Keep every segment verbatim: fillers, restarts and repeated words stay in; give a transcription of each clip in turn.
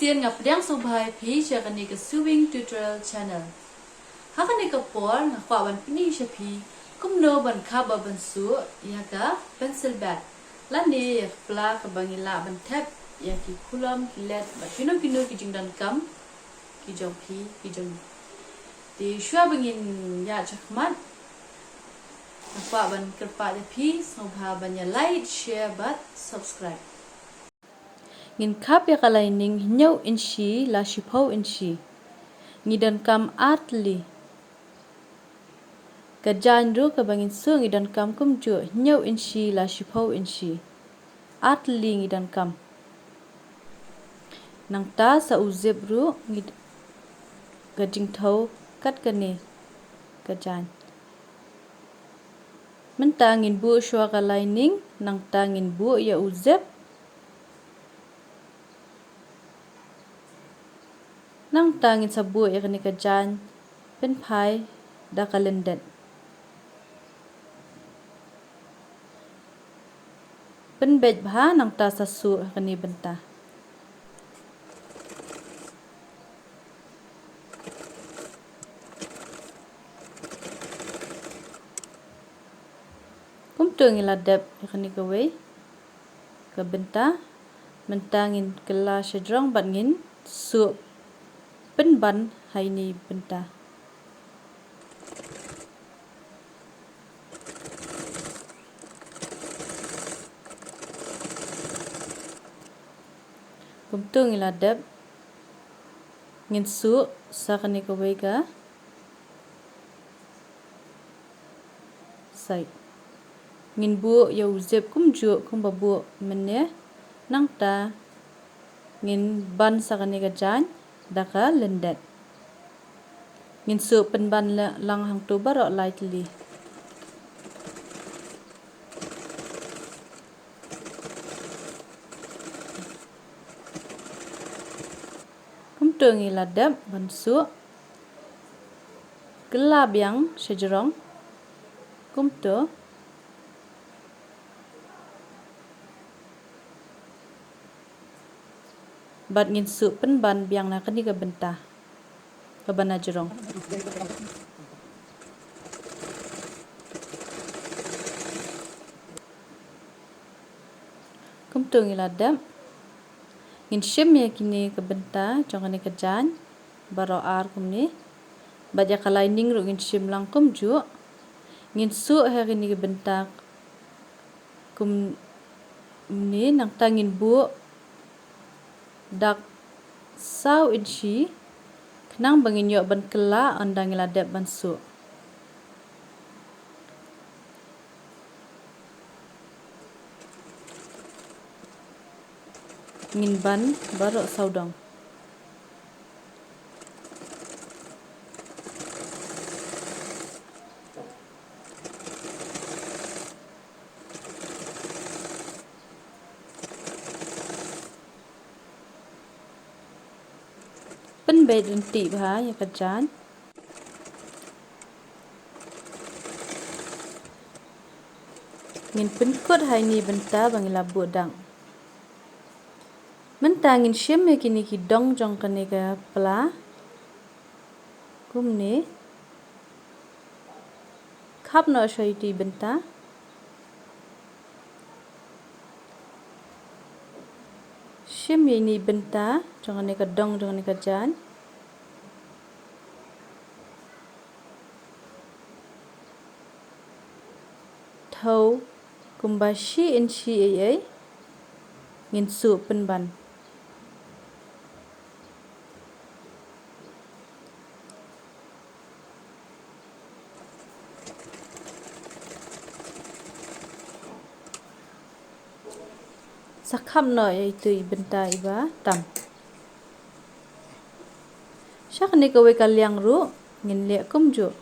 Nga pdiang sngewbha ïa phi sha kane ka sewing tutorial channel. Ha kane ka por nga kwah ban pyni sha phi kumno ban khap bad ban suh ïa ka pencil bag lane ïa ka pla kaba ngi lah ban thep ïa ki khulom, ki let bad kino kino ki jingdonkam ki jong phi, ki jong ngi. Te shuwa ba ngin ïaid shakhmat, nga kwah ban kyrpad ïa phi sngewbha ban ïa like, share bad subscribe. Ngin khap ïa ka lining hynñiew inshi la shiphew inshi. Ngi donkam ar tylli. Ka jaiñ ruh kaba ngin suh ngi donkam kumjuh hynñiew inshi la shiphew inshi. Ar tylli ngi donkam. Nangta sa u zip ruh ngi ka jingthew kat kane ka jaiñ. Mynta ngin buh shuwa ka lining, nangta ngin buh ïa u zip. Nangta ngin sa buh ïa kane ka jaiñ pynphai da ka lyndet. Pynbeit bha nangta sa suh ha kane bynta. Kumta ngi la dep ïa kane kawei ka bynta. Mynta ngin kylla shajrong bad ngin suh pynban ha ine i bynta. Kumta ngi la dep. Ngin suh sa kane kawei ka side. Ngin buh ïa u zip kumjuh kumba buh mynne. Nangta ngin ban sa kane ka jaiñ da ka lyndet. Ngin suh pynban la-, lang hangto baroh lai tylli. Kumta ngi la dep ban suh. Kylla biang shajrong. Kumta. Bad ngin suh pynban biang na kane ka bynta kaba na jrong. Kumta ngi la dep. Ngin shim ïa kine ka bynta jong kane ka jaiñ baroh ar kumne. Bad ïa ka lining ruh ngin shim lang kumjuh. Ngin suh ha kine ki bynta kumne, nangta ngin buh dak saw inshi khnang ba ngin ïoh ban kylla ynda ngi la dep ban suh. Ngin ban baroh sawdong. Pynbeit ryntih bha ïa ka jaiñ. Ngin pynkut ha ine i bynta ba ngi la buh dang. Mynta ngin shim ïa kine ki dong jong kane ka pla. Kumne. Khap noh sha ine i bynta. Shim ïa ine i bynta jong kane ka dong jong kane ka jaiñ. Thew kumba shi inshi ei ei. Ngin suh pynban. Sa khap noh ïa ito i bynta iba tam. Sha kane kawei ka liang ruh ngin leh kumjuh.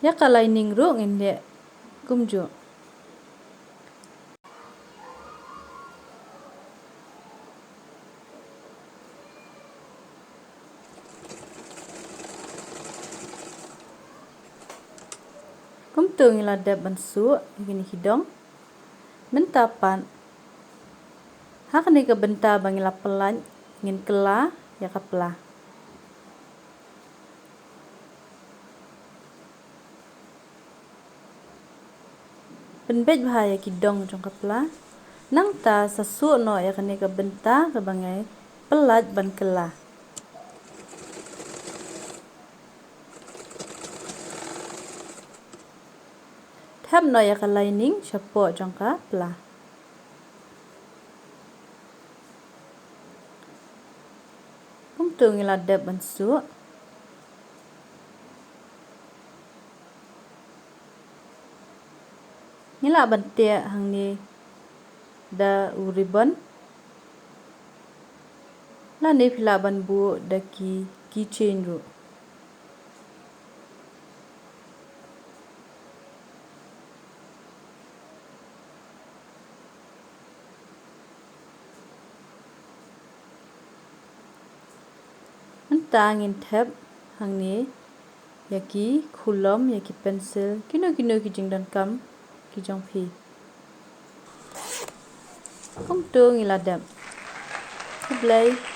Ïa ka lining ruh ngin leh kumjuh. To ngi la dep ban suh ïa kine ki dong. Mynta pat, ha kane ka bynta ba ngi la pyllait, ngin kylla ïa ka pla. Pynbeit bha ïa ki dong jong ka pla. Nangta sa suh noh ïa kane ka bynta kaba ngi pyllait ban kylla. Thep noh ïa ka lining shapoh jong ka pla. Kumto ngi la dep ban suh. Ngi lah ban teh hangne da u ribbon. Lane phi lah ban buh da ki keychain ruh. Mynta ngin thep hangne ïa ki khulom, ïa ki pencil, kino kino ki jingdonkam ki jong phi. Kumto ngi la dep. Khublei.